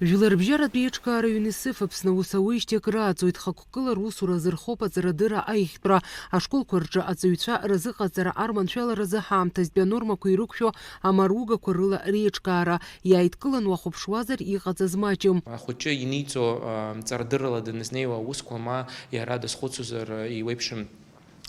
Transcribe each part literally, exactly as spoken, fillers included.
Жәларбжьаратә еиҿкаара ЮНИСЕФ Аԥсны аус ауеижьҭеи акры ааӡоит, хықәкыла русура азырхоуп аҵарадырра аихтәра, ашколқәа рҿы аҵаҩцәа разыҟаҵара арманшәаларазы ҳаамҭазтәи анормақәа ирықәшәо амаругақәа рыла реиҿкаара, иааидкылан уахәаԥшуазар иҟаҵаз маҷым. Ахәыҷы иниҵо, а, ҵарадыррала данызнеиуа аусқәа, ма иара дазхәыцуазар, а, еиуеиԥшым,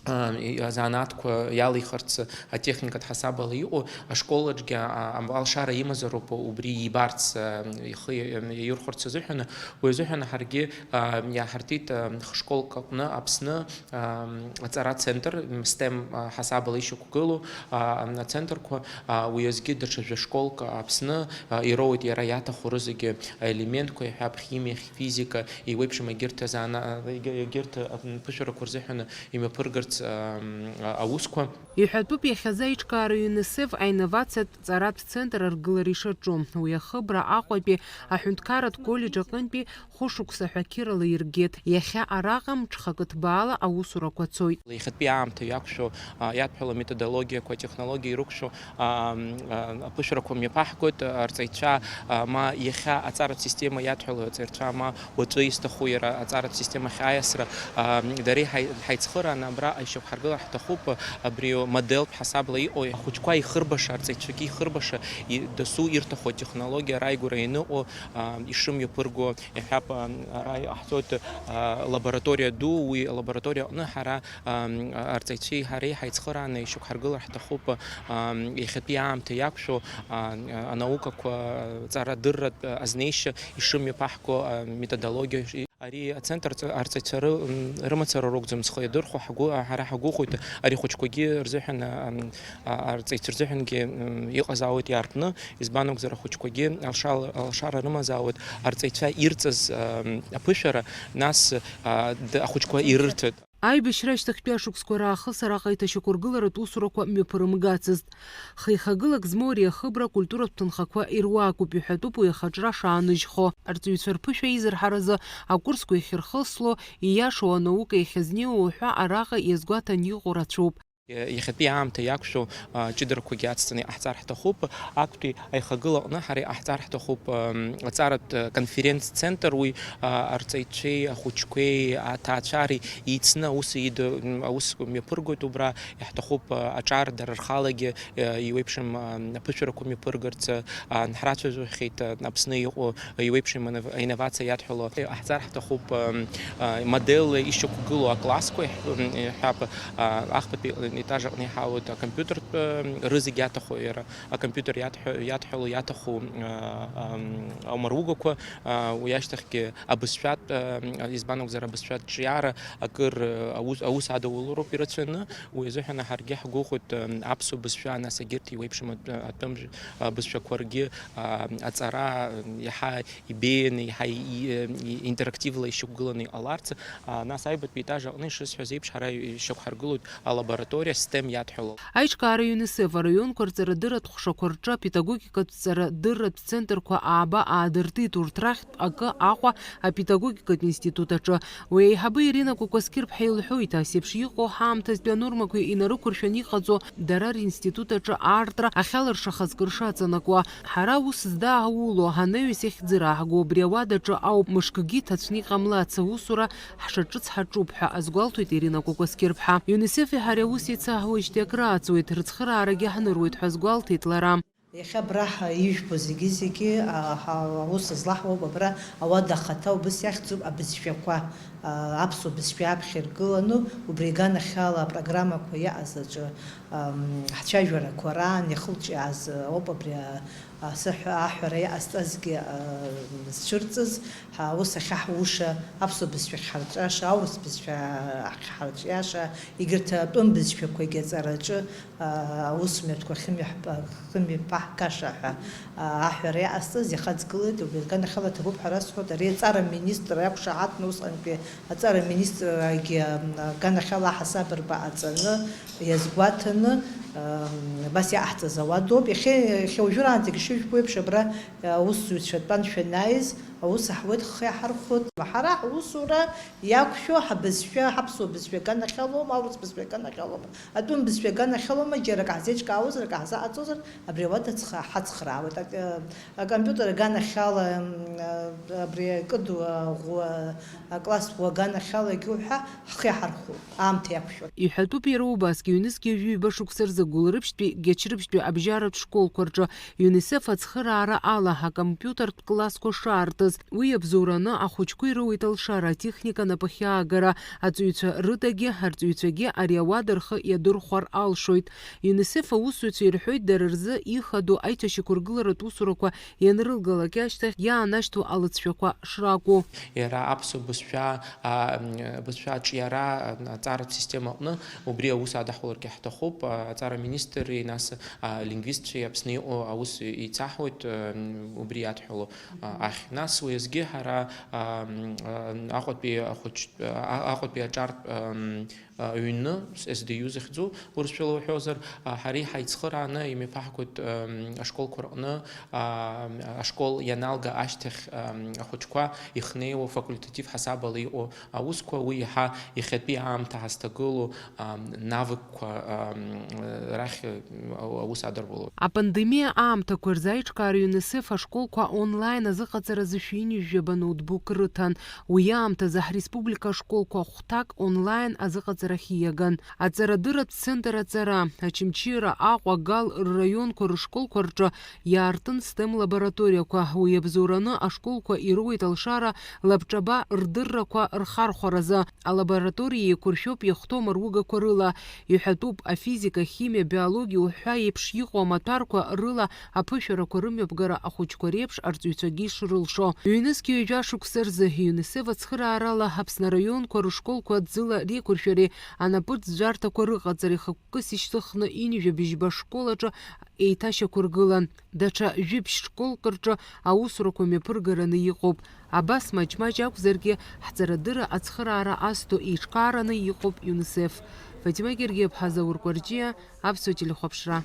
а, и-, азанааҭқәа иалихырц атехникатә ҳасабала иҟоу, ашкол аҿгьы, а, ам-, алшара имазароуп убри ибарц, а, ихы иа-, иаирхәарц азыҳәан. Уи азыҳәан ҳаргьы, а, иааҳартит, а, хышколк аҟны Аԥсны, а, аҵара центр, стем, а, ҳасабала ишьақәгылоу, а, ацентрқәа, а, уи азгьы даҽа жәа школк Аԥсны, а, ироуеит иара иаҭаху рызегьы аелементқәа, иҳәап, химиа, физика, еиуеиԥшым егьырҭ азаана-, егьырҭ аԥышәарақәа рзыҳәан имҩаԥыргарц, ам, а-, аусқәа. Иҳәатәуп иахьазы аиҿкаара ЮНИСЕФ аинновациатә ҵаратә центр аргылара ишаҿу. Уи ахыбра Аҟәатәи аҳәынҭқарратә коллеџь аҟынтәи хәышықәса ҳәа қьырала иргеит. Иахьа араҟа мҽхакы ҭбаала аусурақәа цоит. Иахьатәи аамҭа иақәшәо, а, иадҳәало аметодологиақәа, атехнологиа ирықәшәо, а, а, аԥышәарақәа мҩаԥаҳгоит, а, арҵаҩцәа, а, ма иахьа аҵаратә система иадҳәало арҵаҩцәа, ма уаҵәы изҭаху иара аҵаратә системахь аиасра, а, дареи ҳаи-, ҳаицхырааны абра аишьақәҳаргылар ҳҭахуп, а, абри модельтә ҳасабла иҟоу, ахәыҷқәа ихырбаша, арҵаҩцәагьы ихырбаша, и-, дасу ирҭаху атехнологиа рааигәара ианыҟоу, а, ишымҩаԥырго, иаҳҳәап, а, ара иҟаҳҵоит, а, лабораториа ду, уи алабораториа аҟны ҳара, а, арҵаҩцәеи ҳареи ҳаицхырааны ишьақәҳаргылар ҳҭахуп, а, иахьатәи аамҭа иақәшәо, а, анаукақәа, ҵарадырратә азнеишьа ишымҩаԥаҳго, а, методологиа. Ари ацентр ц-, арҵаҩцәа ры-, м, рымацара ракәӡам зхы иадырхәо, ҳгәы, а, ҳара ҳагәыӷуеит, ари ахәыҷқәагьы рзыҳәан, а, ам, а, арҵаҩцәа рзыҳәангьы, м, иҟазаауеит иаартны, избан акәзар, ахәыҷқәагьы алшал-, алшара рымазаауеит, арҵаҩцәа ирҵаз, ам, аԥышәара, нас, а, д-, ахәыҷқәа ирырҭоит. Аибашьра ашьҭахьтәи ашықәсқәа раахыс араҟа иҭашьақәыргыларатә усурақәа мҩаԥырымгацызт. Хеихагылак змоу ари ахыбра акультуратә ҭынхақәа ируакуп, иҳәатәуп уи ахаҿра шааныжьхо. Арҵаҩцәа рԥышәа еизырҳаразы акурсқәа иахьырхысло, ииашоу анаука иахьазнеиуа уҳәа араҟа иазгәаҭан иҟоу рацәоуп. Иахьатәи аамҭа иақәшәо, а, ҷыдарақәагьы ацҵаны иҟаҳҵар ҳҭахуп. Актәи аихагыла аҟны ҳара иҟаҳҵар ҳҭахуп, ам, аҵаратә, а, конференц-центр, уи, а, арҵаҩцәеи ахәыҷқәеи аҭаацәареи еицны аус еида-, м, аус мҩаԥыргоит убра. Иаҳҭахуп, а, аҿар дара рхалагьы, а, еиуеиԥшым, а, аԥышәарақәа мҩаԥыргарц, а, ҳрацәажәахьеит, а, Аԥсны иҟоу еиуеиԥшым инов-, аинновациа иадҳәало. Ҟаҳҵар ҳҭахуп, а, а, модел ишьақәгылоу аклассқәа, иаҳ-, м, иаҳҳәап, а, ахԥатәи етаж аҟны иҳауеит акомпиутертә, а, рызегь иаҭаху иара, акомпиутер иадҳәа-, иадҳәало иаҭаху, а, ам, амаругақәа, а, уи ашьҭахьгьы абызшәатә, а, избан акәзар, абызшәатә ҿиара акыр, а, аус, аус адаулароуп ирацәаны. Уи азыҳәан ҳаргьы ҳгәыӷуеит, ы, аԥсуа бызшәа, нас егьырҭ еиуеиԥшым атә-, атәым, ы, бызшәақәа ргьы, а, аҵара, ы, иаҳа ибеианы, иаҳа и-, и-, интерактивла ишьақәгыланы иҟаларц. А, нас аҩбатәи етаж аҟны, ишысҳәаз еиԥш, ҳара ишьақәҳаргылоит алабораториа стем иадҳәало. Аиҿкаара ЮНИСЕФ араионқәа рҵарадырратә ҟәшақәа рҿы апедагогикатә ҵарадырратә центрқәа ааба аадыртит, урҭ рахьтә акы Аҟәа апедагогикатә институт аҿы. Уи аиҳабы Ирина Кәакәасқьыр-ԥҳа илҳәоит, ас еиԥш иҟоу ҳаамҭазтәи анормақәа инарықәыршәаны иҟаҵоу дара ринститут аҿы аартра ахьалыршахаз кыр шаҵанакуа. Ҳара аус здаауло, ҳанаҩс ихьӡыра ааҳго, убри ауадаҿы ауп, мышкгьы иҭацәны иҟамлац аусура ҳшаҿыц ҳаҿуп ҳәа азгәалҭоит Ирина Кәакәасқьыр-ԥҳа. ЮНИСЕФ-и ҳареи аус еицаҳуеижьҭеи акры ааҵуеит, рыцхыраарагьы ҳныруеит ҳәа азгәалҭеит лара. Иахьа абра ҳа-, ижәбо зегьы-зегьы, а, ҳа-, аус злаҳуа ауп абра ауада ахаҭа убыс иахьӡуп абызшәақәа, а, аԥсуа бызшәа аԥхьа иргыланы, убри аганахьала апрограммақәа иааз аҿы, ам, ҳцәажәарақәа раан иахылҿиааз ауп абри, а, асыҳәа-, аҳәара иҟасҵазгьы, а, зцәырҵыз, ҳа-, ус ахьаҳуша, аԥсуа бызшәа ахьҳарҿиаша, аурыс бызшәа ахьҳарҿиаша, егьырҭ атәым бызшәақәагьы аҵараҿы, аусмҩаԥгатәқәа ахьымҩаҳба-, ахьымҩаԥаҳгаша ҳәа, а, аҳәара иҟасҵаз ихаҵгылеит, убри аганахьала ҭабуп ҳәа расҳәоит, ари аҵара аминистр иақәшаҳаҭны усҟантәи аҵара аминистррагьы, м, аганахьала аҳасабырба ҟаҵаны, иазгәаҭаны, Абас иаҳҵаз ауадоуп. Иахьа, иахьа уажәраанӡагьы шыжәбо еиԥш, абра аусзуҩцәа тәан шәанааиз, аус аҳуеит, ҳхы иаҳархәоит. Ҳара ҳусура иақәшәо ҳабызшәа, ҳаԥсуа бызшәа аганахьалоума, аурыс бызшәа аганахьалоума, атәым бызшәа аганахьалоума, џьара акы ҳзеиҿкаауазар, акы ҳзаҟаҵозар, абри ауада ҳцха-, ҳацхраауеит. Ак-, акомпиутер аганахьала, м, абри акыду, аӷәы, акласс ӷәы аганахьала егьуҳәа, ҳхы иаҳархәоит, аамҭа иақәшәоит. Иҳәатәуп иара убасгьы, ҩнызқьи ҩажәи ҩба шықәса рзы Гәылрыԥшьтәи, Гьачрыԥшьтәи абжьаратә школқәа рҿы ЮНИСЕФ ацхыраара ала акомпиутертә классқәа шаартыз. Уи иабзоураны ахәыҷқәа ирыуеит алшара, атехника напахьаагара. Аҵаҩцәа рыдагьы, арҵаҩцәагьы ари ауада рхы иадырхәар алшоит. ЮНИСЕФ аусзуҩцәа ирҳәоит, дара рзы ихадоу аиҭашьақәыргыларатә усурақәа ианрылгалак ашьҭахь иаанашьҭу алыҵшәақәа шракәу. Иара аԥсуа бызшәа, а, м, бызшәа аҿиара, а, аҵаратә система аҟны убри аус адаҳуларгьы ҳҭахуп. А, аҵара министри, нас, а, лингвистцәеи Аԥсны иҟоу аус еицаҳуеит, а, м, убри иадҳәало, а, ахь. Нас уеизгьы ҳара, а, м, а, Аҟәатәи ахәыҷ-, а, Аҟәатәи аҿартә, а, м, а, ҩны, СДЮ захьӡу, урысшәала уҳәозар, а, ҳара иҳаицхырааны имҩаԥаҳгоит, ам, ашколқәа рҟны, а, ашкол ианалга ашьҭахь, ам, ахәыҷқәа ихнеиуа факультатив ҳасабала иҟоу аусқәа, уи иаҳа иахьатәи аамҭа ҳазҭагылоу, ам, навыкқәа, ам, рахь, ау-, аус адырбалоит. Апандемиа аамҭақәа рзы аиҿкаара ЮНИСЕФ ашколқәа онлайн азыҟаҵара азы шәи ҩажәаба ноутбук рыҭан. Уи аамҭазы ҳреспублика ашколқәа хәҭак онлайн азыҟаҵарахь ииаган. Аҵарадырратә центр аҵара, Очамчыра, Аҟәа, Гал рраионқәа рышколқәа рҿы иаартын STEM лабораториақәа. Уи иабзоураны ашколқәа ироуеит алшара лабҿаба рдыррақәа рхархәаразы. Алабораториа еиқәыршәоуп иахәҭоу амаругақәа рыла. Иҳәатәуп, афизика, ахимиа, абиологиа уҳәа еиԥш иҟоу амаҭәарқәа рыла аԥышәарақәа рымҩаԥгара ахәыҷқәа реиԥш арҵаҩцәагьы ишрылшо. Ҩнызқьи ҩажәа шықәса рзы ЮНИСЕФ ацхыраарала Аԥсны араионқәа рышколқәа ӡыла реиқәыршәареи анапыҵӡәӡәарҭақәа рыҟаҵареи хықәкыс ишьҭыхны ҩажәа быжьба школ аҿы еиҭашьақәыргылан. Даҽа жәибжь школк рҿы аусурақәа мҩаԥыргараны иҟоуп. Абас маҷ-маҷ акәзаргьы, ҳҵарадырра ацхыраара азҭо еиҿкаараны иҟоуп ЮНИСЕФ. Фатима Гергиаԥҳа, Заур Кәарҷиа, Аԥсуа телехәаԥшра.